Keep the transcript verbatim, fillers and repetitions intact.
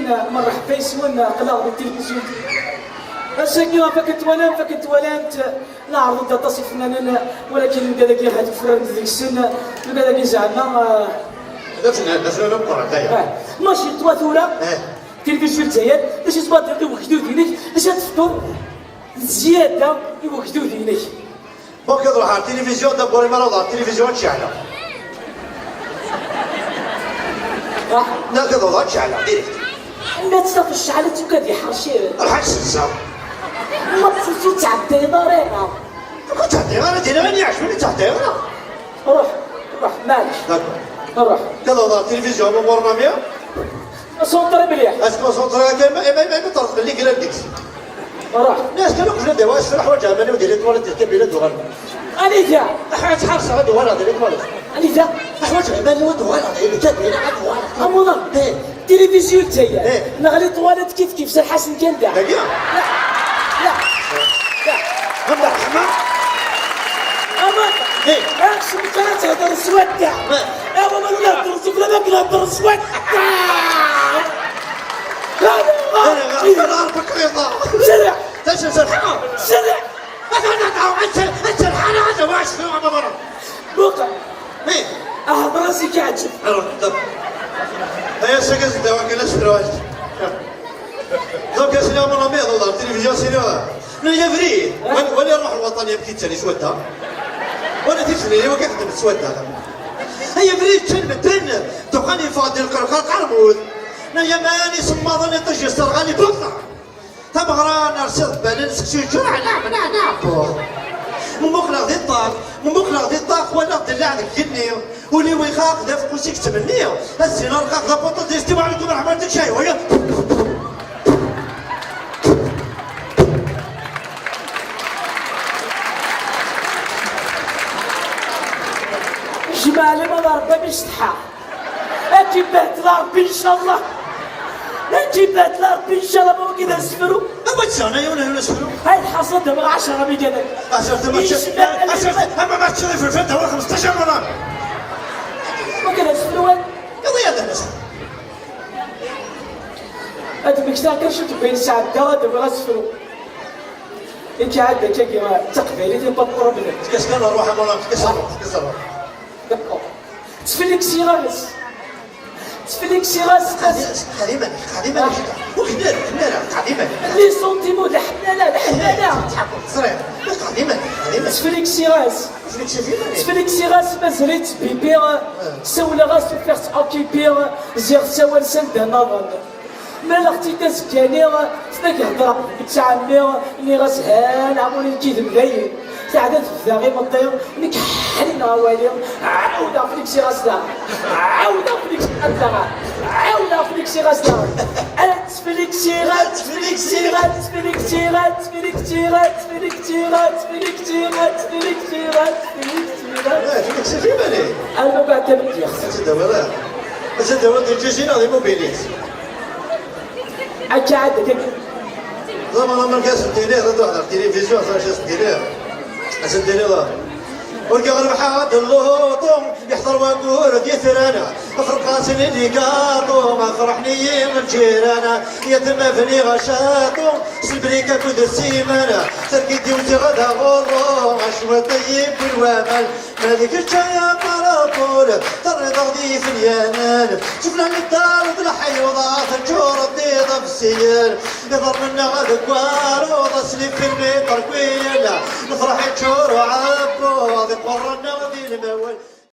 Merḥba yes-wen, aql-aɣ di tilivizyu. Ass-agi, ɣef akken twalam, ɣef akken twalamt, neɛreḍ-d aṭas ifennanen, walakin lmegad-agi ad ufraren deg-sen, lmegad-agi zeɛma, eh, d afennan, d afennan ameqqran, aya. Eh, mačči d wa tura, eh, tilivizyu Lezzayer, d acu tettwaddreḍ i wegdud-inek, d acu ad tefkeḍ d zzyada i wegdud-inek? Bon, ad ruḥeɣ ɣer tilivizyu, d'abord, imi ara awḍeɣ ɣer tilivizyu, ad ceɛleɣ. Ah. Neɣ ad awḍeɣ, ad ceɛleɣ, direct. Ma tt-tafeḍ ceɛlet, ur k-ad iḥerci. Ruḥ ad tt-tezzeɣ. Ma tt-, ur ttɛeddayeḍ ara, neɣ? Ur ttɛeddayeɣ ara, diri ayen yeɛjben, ur ttɛeddayeɣ ara. Ruḥ, ruḥ, maɛlic. D'accord. Ruḥ. Ad awḍeɣ ɣer tilivizyu, am umur n amya. Concentré mliḥ. Ad concentré akka, ma, ma, ma, ma terreẓ belli glan deg-s. Ruḥ. Nniɣ-as kan uqbel ad d-awiɣ asefru, ḥwaǧeɣ aman-iw di les toilettes, di les cabines ad uɣaleɣ. Anida? Ḥwaǧeɣ ad ḥarseɣ ad uɣaleɣ di les toilettes. Anida? Ḥwaǧeɣ aman-iw ad uɣaleɣ di les cabines ad uɣaleɣ. A muḍan. Eh. Tilivizyu Lezzayer. Eh. Neɣ les toilettes kif kif, serreḥ-asen kan da. Dagi? La. La. La. Am ṛṛeḥma. Aman. Eh. Aksum kan ad tehdeṛ s wadda. Eh. Awa ma nella d-nṣuf la ma kena d-nṣuf. Serreḥ! Serreḥ! Muqel! Ahder-as i k-iɛǧeb. Ay, ass-agi ad d-awiɣ kan asefru. Donc, a sidi, mon ami, ad awḍeɣ ɣer tilivizyu, sidi. Nnan-iyi abrid, wali, wali Ṛṛuḥ Lwaṭani amek yettali s wadda. Wali tifesnin-iw amek ixeddem s wadda. Ay abrid, ččan medden, ddexxan yeffeɣ-d lqerqer qermud. Nnan-iyi aman isemmaḍen iṭij yesserɣali buṭṭa. Tameɣra nersiḍ balen seksu yeččur ɛlaɣ, neɛna ɛebbuḍ. Mmuqleɣ di ṭṭaq, mmuqleɣ di ṭṭaq, walaɣ ddellaɛ deg igenni. Ul-iw ixaq d afeqqus i yettmenni, a zzin arqaq d apuṭu d isti, wa ɛlikum ṛṛeḥma n tekcay, waya. Jmaɛli ma d Ṛebbi mi cetḥa. Ad k-ibehdel Ṛebbi, ncallah. Ad k-ibehdel Ṛebbi, ncallah, ma wagi d asefru. Awa tt-sɛan, ay, ula d asefru. Ay, lḥaṣun, dama ɛecṛa mi gana. Asert, ma teččiḍ, asert, ama ma teččiḍ ifelfel, tawa xemseṭṭac amuran. Wagi d asefru, ay. Iḍ-ya d ass. Ad d-mmektaɣ kan cwiṭ n wayen sɛeddaɣ, ad d-awiɣ asefru. I k-iɛedda akka, d taqbaylit, i pas problème. Efk-as kan ṛṛuḥ, amuran, efk-as ṛṛuḥ, efk-as ṛṛuḥ. D'accord. Ttfliksiɣ-as. Ttfliksiɣ-as. Qeɛɛed iman-ik, qeɛɛed iman-ik. Ur kemmel ara, kemmel ara, qeɛɛed iman-ik. Les sentiments, leḥnana, leḥnana. Ẓriɣ. Qeɛɛed iman-ik, qeɛɛed iman-ik. Ttfliksiɣ-as. Ttfliksiɣ-as, mazal-itt bibi. Sawleɣ-as, ufiɣ-tt occupée. Ziɣ tessawal s anda nniḍen. Mlaleɣ-tt-id azekka-nni, tnag heddreɣ d ttɛemmi, nniɣ-as: "Ha, lɛemur-ik yid-m dayen." Teɛda tebda imeṭṭi, nekk ḥnin awali, ɛawdeɣ fliksiɣ-as daɣen, ɛawdeɣ fliksiɣ-as daɣen, ɛawdeɣ fliksiɣ-as daɣen. Ad fliksiɣ, ad fliksiɣ, ad fliksiɣ, ad fliksiɣ, ad fliksiɣ, ad fliksiɣ, ad fliksiɣ, ad fliksiɣ. Ah, fliksiɣ iman-ik. Arma ubeɛd tameddit. Ad tt-id-tawiḍ, ah. Ad tt-id-tawiḍ di lǧizi neɣ di mubilit? Akka ɛad kan. Lameɛna ma nkas n tili, ad ruḥ ɣer tilivizyu, ad acu as-d-tili. As-d-tili, ur k-ɣerbeḥ ad lluṭu, yeḥḍer wagur d yitran, xerqasen di gaṭu, ferḥen-iyi lǧiran, yetma bniɣ acaṭu, s lbrika akked ssiman, terkid-iw ziɣ ad aɣurru, acwiṭ i yewwin waman. Ma d kečč ay amarabul, terriḍ-aɣ d ifelyanen. Sufella n ddaṛ d leḥyuḍa, teččureḍ d iḍebsiyen. Iḍarren-nneɣ deg waruḍ, aslif n lmiṭer kul yal. Lefṛaḥ yeččur uɛebbuḍ, iqerren-nneɣ di lmawal.